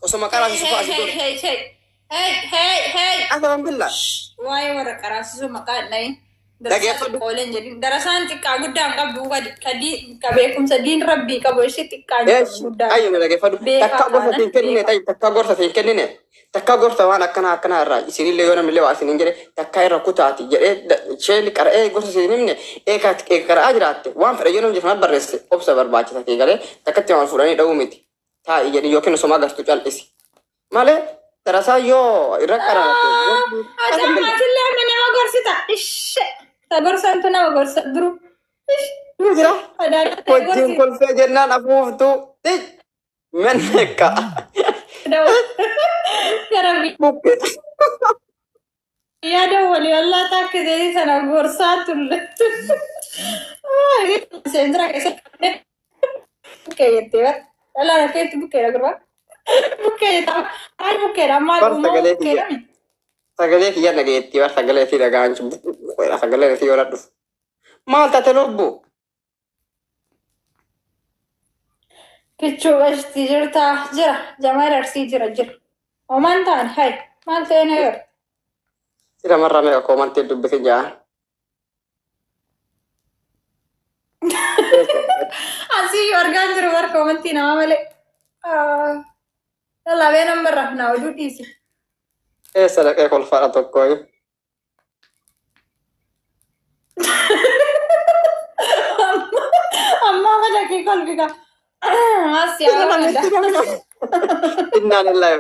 Osoma qaraasisu Hey, fa'a si hey, godhu. hey, hey, hey, hey, hey. Asaban billaa. Waa'ee warra qaraasisuu maqaa hin dhahin. Darasaan Dhageeffadhu. xiqqooleen jedhin. Darasaan xiqqaa guddaa hin qabdu ka beekumsa diin rabbii qabu ishee xiqqaa hin qabdu Eesh, guddaa hin ayyuma qabdu. dhageeffadhu. Beekaa Takka gorsa taanaan siin kennine beekaa. ta'i takka gorsa siin kennine. Takka gorsa waan akkanaa akkanaa irraa isinillee yoo namnillee waa isiniin jedhe takka irra kutaati jedhee isheen qara'ee gorsa siin himne eeka eeka qara'aa jiraatte waan fedhe yoo namni jefana barreesse obsa barbaachisa kee galee takkatti waan fuudhanii dha'uu miti. Taa'i jedhi yookiin osuma agartu cal'isi. Malee darasaa yoo irra qara'ate gorsi Ati ammatillee amma nama gorsita. Ishee. Ta gorsantu nama gorsa duru. Ish. ni jira. Adaadha Wajjin gorsi. kolfee jennaan afuuftuu. Mennekka. Gara Buqqee. biyyaa dawwali wallaa takkisee sana gorsaa tulle. Seentira keessatti bukkee jettee bara. Dhalaan akkeetti bukkeedha gurbaa. Bukkee jetta. Maal bukkeedha? Maal Bar uumaa sagalee bukkeedha kiyya. mi? Sagalee kiyya dhageetti bar sagalee fi dhagaan sagalee fi yoo dhufu. Maal taate lubbu? Kichuu qashtii jirtaa jira. Jamaal arsii jira jira. Homaan ta'an hay maal ta'e na yor. Sira marraa meeqa koomantii dubbise jaa. Asii yoo argaa hin jiru barka amantii namaa malee. Lallabee nan barra naa oduu dhiisi. Eessa dhaqee kolfaadha tokko. Ammaa mana kee kolfika. As yaa barbaada. Innaan illaa.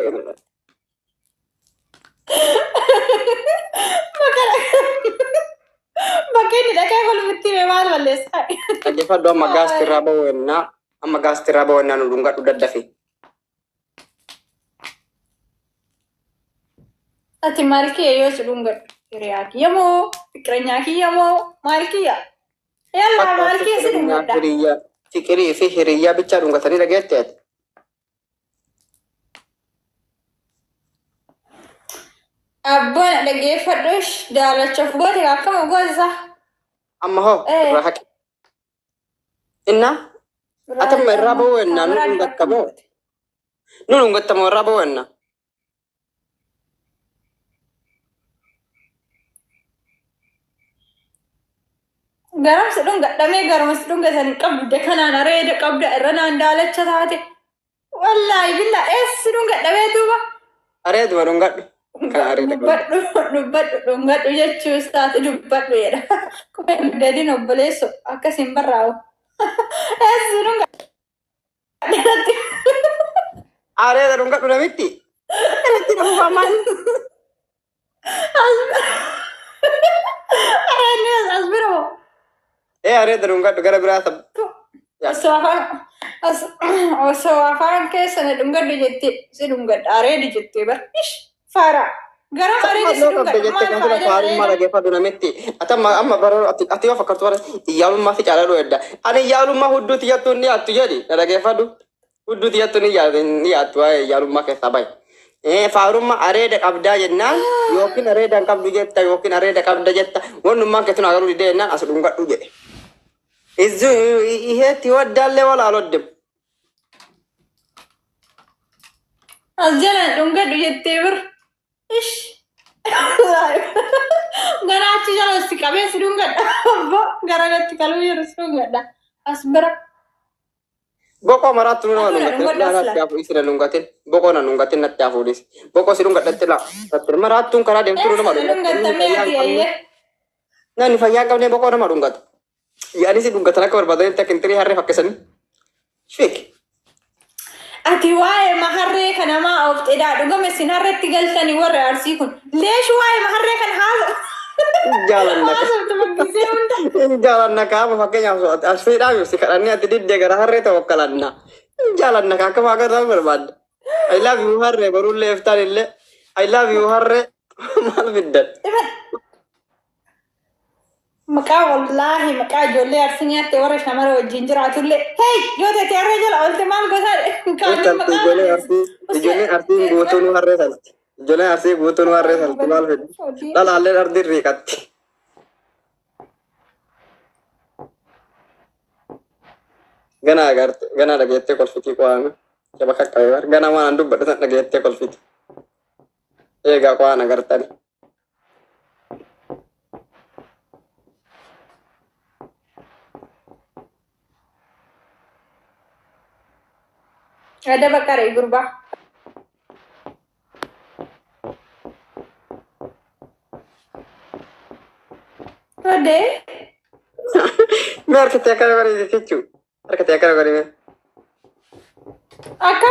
Bakka inni dhaqee kolfitti hime maal balleessaa? Dhaggeeffadhu amma gaastirraa ba'u ennaa amma gaastirraa ba'u ennaa nu dhungadhu daddafi. Ati maal kiyya yoo si dhungadhu? Hiriyaa kiyya moo? Fiqiranyaa kiyya moo? Maal kiyya? Yallaa maal kiyya si dhungadha? Hiriyyaa fiqirii fi hiriyyaa bichaa dhungatanii dhageette ati. Abboon dhaggeeffadhu daalachaaf goote akkama goote isaa? Amma hoo irraa haqi. Innaa ati amma irraa ba'u ennaa nu dhungattamoo? Nu dhungattamoo irraa ba'u ennaa? Garam si dhungadhamee garuma si dhungatan hin qabdu dakanaan areeda qabda irra naan daalacha taate. Wallaahi billaa eessa si dhungadhamee duuba. Areeduma dhungadhu. Kan areeda qabdu. Dubbadhu dubbadhu dhungadhu jechuu isaati dubbadhu jedha. Qubeen gadin obboleesso akkas hin barraa'u. Eessa si dhungadhamee. Areeda dhungadhu namitti. Namitti dhufuufaa maali? Areedni as bira hoo? Ee areeda dhungadhu gara biraa sab. Osoo afaan osoo afaan keessa na dhungadhu jettee si dhungadha areedi jettee bar ish faara gara areedi si Sa'aa qabda dhungadha jette maal kan sila faayidaan faarummaa areeda? dhaggeeffadhu namitti. Ati amma amma baroo ati ati yoo fakkaattu bara iyyaalummaa si caalaa edda. Ani iyyaalummaa hudduu tiyyattuu ni yaattu jedhi na dhaggeeffadhu. Hudduu tiyyattuu ni yaattu ni yaattu waa'ee iyyaalummaa keessaa bahi. Faarummaa areeda qabdaa jennaan yookiin areeda hin qabdu jetta yookiin areeda qabda jetta wannummaan keessun agaruu didee jennaan as dhungadhu jedhe. Izu iheetti waddaallee wal aloddim. As jalaan dhungadhu jettee bir ish gara achi jala si qabee si dhungadha gara natti kaluu jiru si dhungadha as bira. Boqoo maraatti nu nama Asirra dhungatin. dhungadhu Laa asla. natti hafu isira dhungatin. Boqoo na dhungatin natti hafu dhis. Boqoo si dhungadhatti laa. Natti maraattuun karaa deemtu nu nama Eessa dhungatin. Namni dhungattamee fayyaa ati hin qabne. ayyee? Namni fayyaa hin qabne boqoo nama dhungata. Yaani si dhungatan akka barbaadanitti akka hin harree fakkisanii. Shik. Ati waa'ee maharree kana maa of xidhaa dhugame isin harreetti galtanii warri arsii kun. Leesh waa'ee maharree kana Jaalanna. haasoftu makkisee hunda. Jaalanna kaama fakkeenyaaf asiidhaa si kadhannee ati diddee gara harree tawakkalanna. Jaalanna ka akkama agarraa barbaadda. I love you harree barullee iftaan illee. I love you harree maal fiddan. Maqaa wallaahi maqaa ijoollee arsii nyaatte warra shamara wajjin jiraatullee. Hey yoo ta'e harree jala oolte maal gosaa kaaniin Salti maqaa ijoollee arsii ijoolleen arsii guutuun harree salti. Ijoolleen arsii guutuun harree salti maal fiddi. Dhalaalleen ardiin riiqatti. Ganaa agarte ganaa dhageettee kolfitii qo'aame. Jaba qaqqabe bar gana waan an dubbadhu san dhageettee kolfiti. Eegaa waan agartani. Adaba qaree gurbaa. Todee. Mee harkatti akkana godhi jechuu. Harkatti akkana godhi mee. Akka.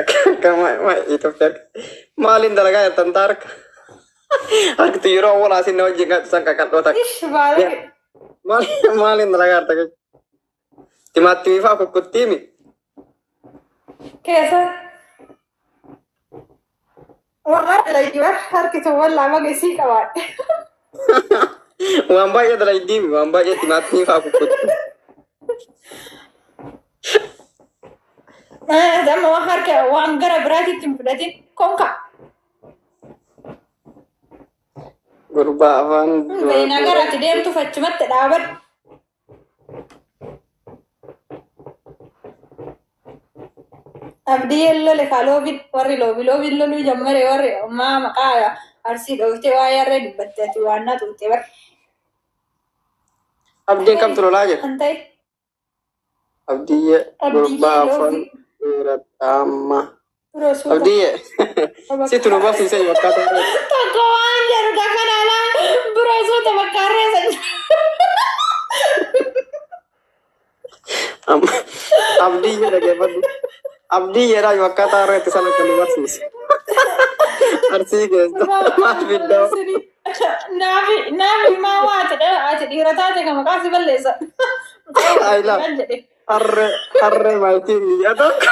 Akka Itoophiyaa maaliin dalagaa jirtan taa harka. Harkitu yeroo awwalaa isin na wajjin qaxxisan san qaqal'oo takka. Ish baala. Maaliin dalagaa jirta? Timaatimii fa'aa kukkuttiimi. Keessa. Waan dalagaa harki tun wallaa magasii qabaadhe. Waan baay'ee dalagdiimi waan baay'ee timaatimii fa'aa kukkutti. Amma waan harka waan gara biraatitti hin fudhatin konka. Gurbaa afaan Beena garaatti deemtuuf achumatti dhaabadhu. Abdii lole kaa loobiin warri loobi loobiin loluu jammare warri maa maqaa arsii dhooftee waa yarree dubbatte ati waan na tuute bar. Abdiin kamtu lolaa jira? Kan ta'e Abdiyyee gurbaa afaan loobii dheeradha amma. biroo suuta. Abdiyyee sitti nu barsiisee bakka ta'e. Tokko waan jedhu dakkan alaa biroo suuta bakka harreessa. Abdiyyee dhageeffadhu. Abdiyyeedhaa yoo akkaataa harreetti sana akka nu barsiise. Arsii keessa maal fiddaa? Naafi naafi maa waa ati dhiira taate kan maqaa si balleessa. Ayla. Maal jedhe? Harree harree maatii biyya tokko.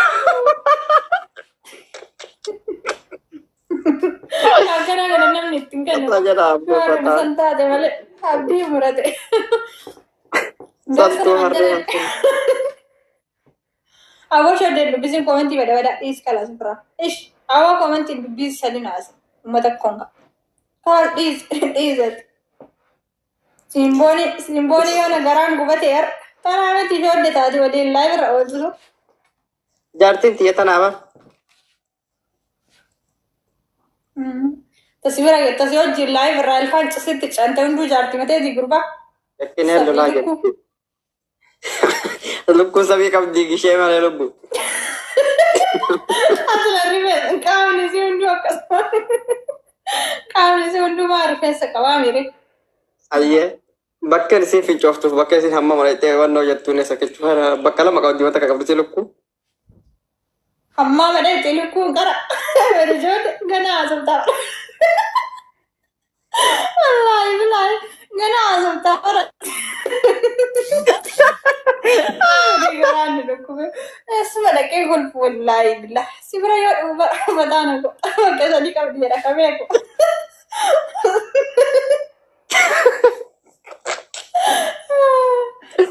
Akkana kana namni ittiin kennu. Akka jedha abdii Waan uffataa. san taate malee abdii murate. Sattuu harree maatii. Aboo shoddeen dubbisiin koomentii bada bada dhiis kalaas bira. Ish aboo koomentiin dubbisi sadi naasa uummata konka. Kalaas dhiis dhiisati. Simbooni simbooni yoo na garaan gubate yar tanaa miti shodde taate waliin live irra oolchisu. Jaartiin tiyya tanaaba. Tasbira tasi wajjin live irraa ilkaan cisitti cante hunduu jaarti mateeti gurbaa. Yakkinee lolaa jirti. Lukkuun sabii qabdii gishee malee lubbu. Asila rifeensa qaamni isii hunduu akkasuma. Qaamni isii hunduu maa rifeensa qabaa miire. Ayyee bakka isiin fincooftuuf bakka isiin hamma malee wannoo jettuun eessa jechuudha bakka lama qabdi wanta qabdi si lukkuu. Hammaa madhee lukkuun qara. Berijoota gana haasoftaa. Wallaahi bilaahi gana haasoftaa bara. Garaan nu dhukkube. Eessuma dhaqee kolfu wallaahi bilaahi. Si bira yoo dhufu mataan koo bakka sadii qabdi jedha kabeeku.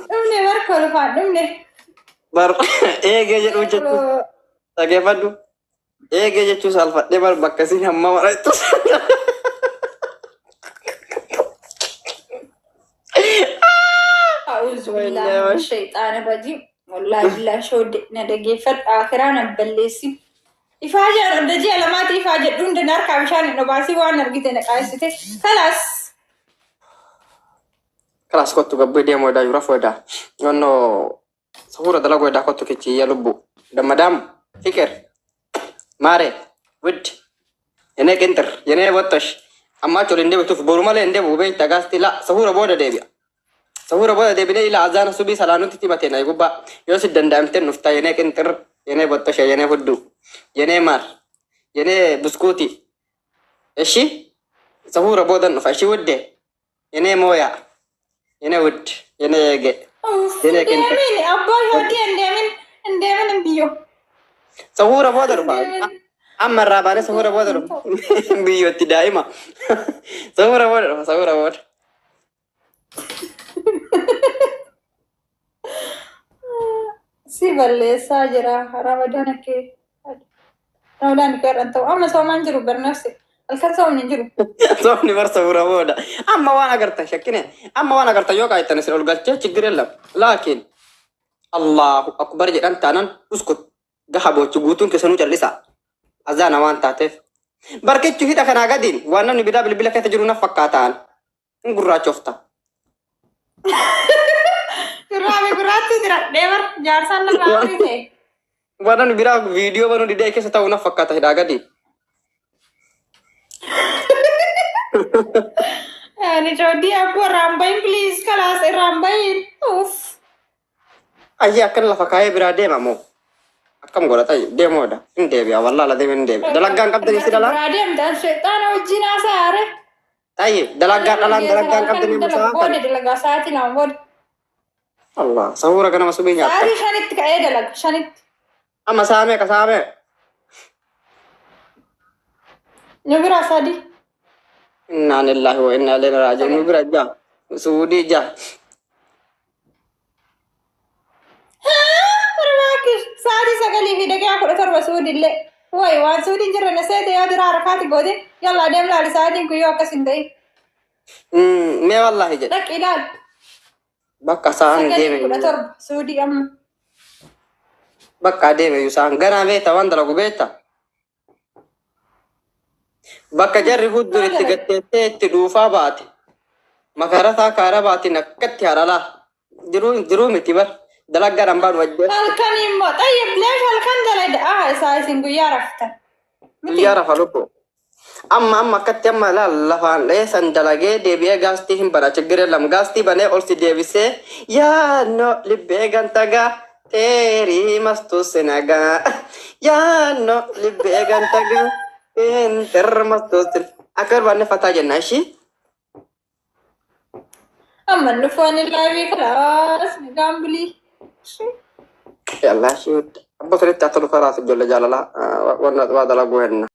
Dhumne bar kolfaan dhumne. Bar eegee jedhu jechuun dhageeffadhu. Eegee jechuun saalfadhee bar bakka isiin hamma malee أعوذ بالله من الشيطان الرجيم والله بالله شو ندقيفت آخران بلسي إفاجأ ردجي علامات إفاجأ دون دنار كامشان نباسي وان أرجيت نقايسته خلاص. Kalaas kottu gabbee deemu edaa yura fuedaa. Yonnoo safuura dalaguu edaa kottu kichiyya lubbu. Dammadaam fikir maare wid yenee qinxir yenee bottosh ammaa chol hin deebituuf boru malee hin deebi'u beekta gaasti la safuura booda deebi'a. Safuura booda deebinee ila azaana subii salaanutti timatee na gubbaa yoo si danda'amte nufta yenee qinxir yenee bottosha yenee hudduu yenee maar yenee buskuuti eshi safuura boodan dhufa eshi wudde yenee mooyaa yenee wud yenee eege yenee qinxir. Deemin abbaa shoodii hin deemin biyyo. Safuura booda dhufa. Amma irraa baanee safuura booda dhufa. Biyyootti daa'ima. Safuura booda dhufa safuura booda. Si balleessaa jira Ramadaan kee. Ramadaan kee irra ta'u amma soomaan jiru barnafsi halkan soomni hin jiru. Soomni bar safuura booda. Amma waan agartan shakkine. Amma waan agartan yoo qaayittan isin ol galchee chiggir የለም. Laakiin Allahu akbar jedhan taanan uskut. Gaha boochu guutuun keessanuu callisaa. Azaana waan taateef. Barkichu hidha kanaa gadiin waan namni biraa bilbila keessa jiru naf fakkaataan. Hin gurraachofta. Shurraabii gurraatti diradhee bar jaarsaan narraa horii ta'e. Waan namni biraa viidiyoo banuu didee keessa ta'u naf fakkaata hidhaa gadiin. Ani joodii abboo irraan bahin please kalaas irraan bahin. Uff. Ayyee akkana lafa kaayee biraa deema moo? Akkam godhata deemoodha. Hin deebi'a wallaa la deeme hin deebi'a. Dalaggaan qabdanii si dhalaan? Biraa deemta sheexaana wajjin haasa'a. Tayyib dalaggaan dhalaan dalaggaan qabdanii musaa Booda dalagaa sa'aatii 2 booda. Allah sahuura ganama subii nyaatta. Sa'aatii 5tti ka'ee dalaga 5tti. Amma sa'a meeqa sa'a meeqa? Nu biraa 3. Innaa lillahi wa innaa ilaihi raaji'uun. Nu bira 6. Suudii 6. Barbaachisu sa'aatii 9:17 suudillee. Wayi waan suudiin jirre na seete yoo dura harkaati goote yallaa deem laali sa'aatiin kun yoo akkas hin ta'in. Mee wallaahi jedhe. Dhaqi ilaali. Bakka sa'aan Sagalii deeme. 17 suudii amma. Bakka deeme iyyuu sa'aan ganaa beekta waan dalagu beekta. Bakka jarri hudduun itti gatteettee itti dhuufaa baate. Makarataa kaara baatiin akkatti haralaa. Jiruu jiruu miti bar. Dalaggaan hambaan wajjin. Halkan immoo xayyib leesh halkan dalagda ah isaa isin guyyaa raftan. Miti. Guyyaa rafa lubbu. Amma amma akkatti amma laal lafaan dheessan dalagee deebi'ee gaastii hin bana chiggir lam gaastii banee ol si deebisee yaannoo libbee gantagaa teerii mastuu sinagaa yaannoo libbee gantagaa intir mastuu sin akka barbaanne fataa jenna ishii. Amma nufoon laayivii kalaas nagaan bulii. Yallaa ishii abbo sirriitti haa tolu karaa ijoollee jaalalaa wanna waa dalaguu henna.